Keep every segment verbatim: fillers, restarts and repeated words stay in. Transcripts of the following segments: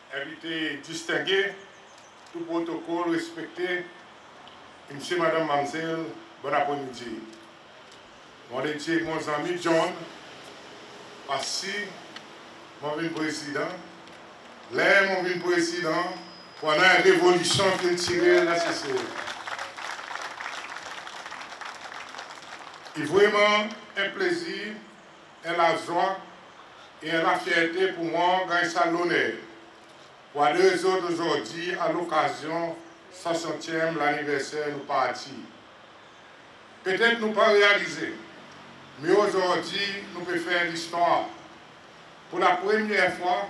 Envite distenge, tou protokol respekte, msye, madanm, manmzel, bonn apremidi. Mon dir mon zanmi John, pa si mon vin Prezidan, ler mon vin Prezidan, pou annan en revolisyon kiltirel dan Sesel. I vreman en plezir, en lazwa e en lafyerte pour mwan ganny sa loner pou adres zot ozordi a lokazyon swasantyenm laniverser nou parti. Petet nou pa realize, me ozordi nou pe fer listwar. Pour lapremyer fwa,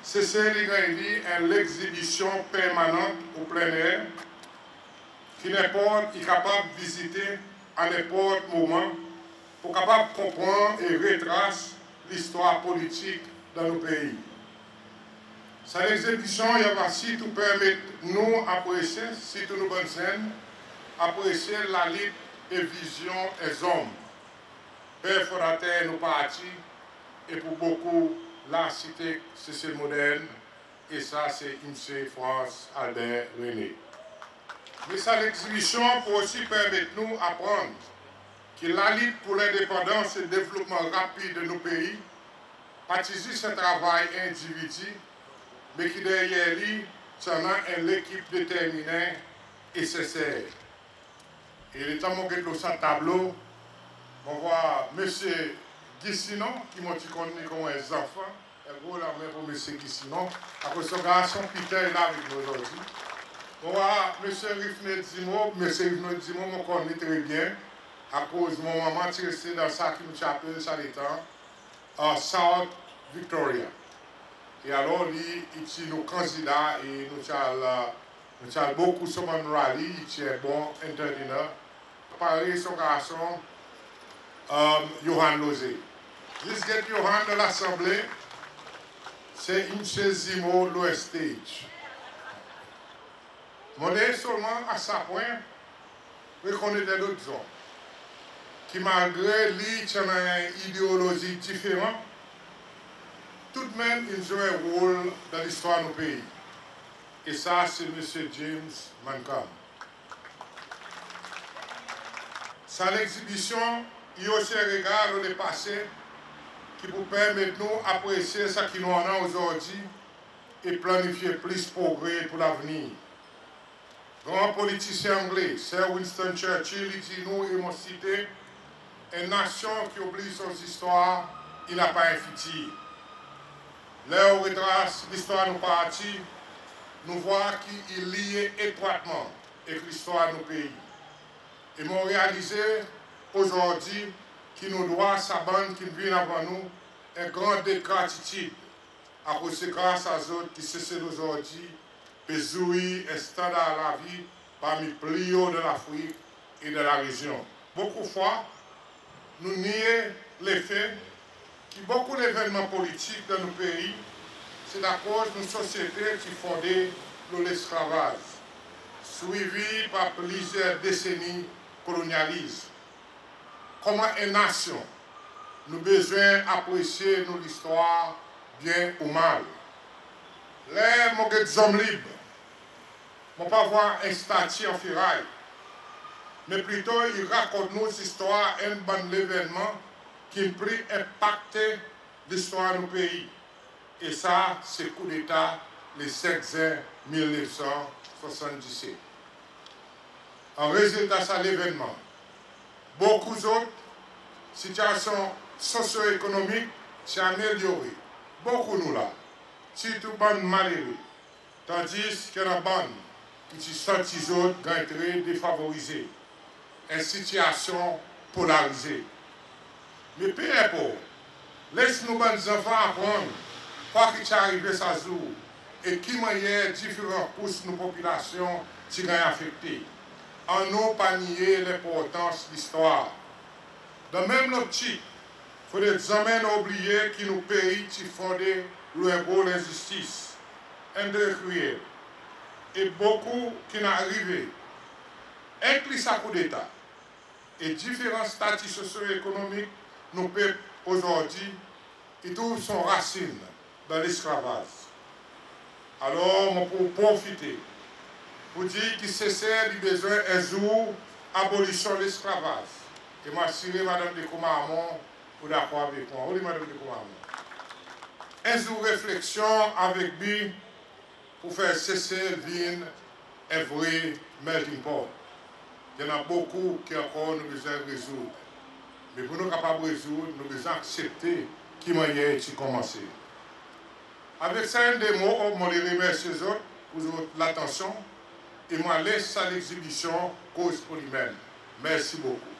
Sesel i ganny li en legzibisyon permanan o plen er, ki nenport i kapab vizite a nenport moman pour kapab konpran e retras listwar politik dan nou pei. Sa legzibisyon i ava sirtou permet nou apresye, sirtou nou bann zenn, apresye lalit e vizyon en zonm, per fondater nou parti, e pour bokou larsitek Sesel modern, e sa se msye France Albert René. Me sa legzibisyon pou osi permet nou aprann ki lalit pour lendepandans e devlopman rapid nou pei pa ti zis en travay endividi, me ki deryer li ti annan en lekip determinen e senser. E letan mon get lo sa tablo, mon war Msye Guy Sinon, ki mon ti konn li konman en zanfan, en gro lanmen pour Msye Guy Sinon, akoz son garson Peter i la avek nou ozordi. Mon war Msye Rifned Zimo, Msye Rifned Zimo mon konn li tre byen, akoz mon manman ti reste dan sa ki nou ti apel sa letan, a South Victoria. E alor li, i ti nou kandida e nou ti al, nou ti al bokou son bann rally, i ti en bon entertainer. Parey son garson, um, Johan Loze. Zis get Johan dan Lasanble, se msye Zimo lo stage. Mon le selman a sa pwen rekonnet en lot zonm ki malgre li ti annan en ideolozi diferan, toudmenm in zwe en rol dan listwar nou pei. E sa se Msye James Mancham. Sa legzibisyon i osi en regar lo lepase ki pou permet nou apresye sa ki nou annan ozordi e planifye plis progre pour lavenir. Gran politisyen angle Sir Winston Churchill i dir nou, e mon site, "En nasyon ki oubliy son zistwar, i napa en fitir." Ler ou retras listwar nou parti, nou vwar ki i lye etrwatman ek listwar nou pei. E mon realize ozordi ki nou dwa sa bann ki'n vin avan nou en gran det gratitid, akoz se gras a zot ki Sesel ozordi pe zwir en standar lavi parmi pli o dan Lafrik e dan larezyon. Bokou fwa, nou nye lefe ki bokou levennman politik dan nou pei, se akoz nou sosyete ti fonde lo lesklavaz, swivi par plizyer deseni kolonyalizm. Konman en nasyon, nou bezwen apresye nou listwar, byen ou mal. Ler mon get Zonm Lib, mon pa vwar en stati an feray, me plito i rakont nou zistwar enn bann levennman ki'n pli enpakte listwar nou pei. E sa se koudeta le senk zen mil nef san swasanndiset. An rezilta sa levennman, bokou zot sitiyasyon sosyo-ekonomik ti amelyore. Bokou nou la, sirtou bann malere, tandis ki annan bann ki ti santi zot ganny tre defavorize, en sitiyasyon polarize. Me pe enport, les nou bann zanfan aprann kwa ki ti arive sa zour e ki mannyer diferan kous nou popilasyon ti ganny afekte. Annou pa nye lenportans listwar. Dan menm loptik, fodre zanmen nou oubliye ki nou pei ti fonde lo en gro lenzistis, en de kriyel, e bokou ki'n arive, enkli sa koudeta, e diferan stati sosyo-ekonomik nou pep ozordi i trouv son rasin dan lesklavaz. Alor mon pou profite pour dir ki Sesel i bezwen en zour abolisyon lesklavaz. E mon asire Madanm De Commarmond ou dakor avek mwan. Ou li Madanm De Commarmond. En zour refleksyon avek bi pour fer Sesel vin en vre melting pot. I annan bokou ki ankor nou bezwen rezourd. Me pour nou kapab rezourd, nou bezwen aksepte ki mannyer i ti konmanse. Avek sa enn de mo, mon le remersye zot pour zot latansyon e mon a les sa legzibisyon koz pour li menm. Mersi bokou.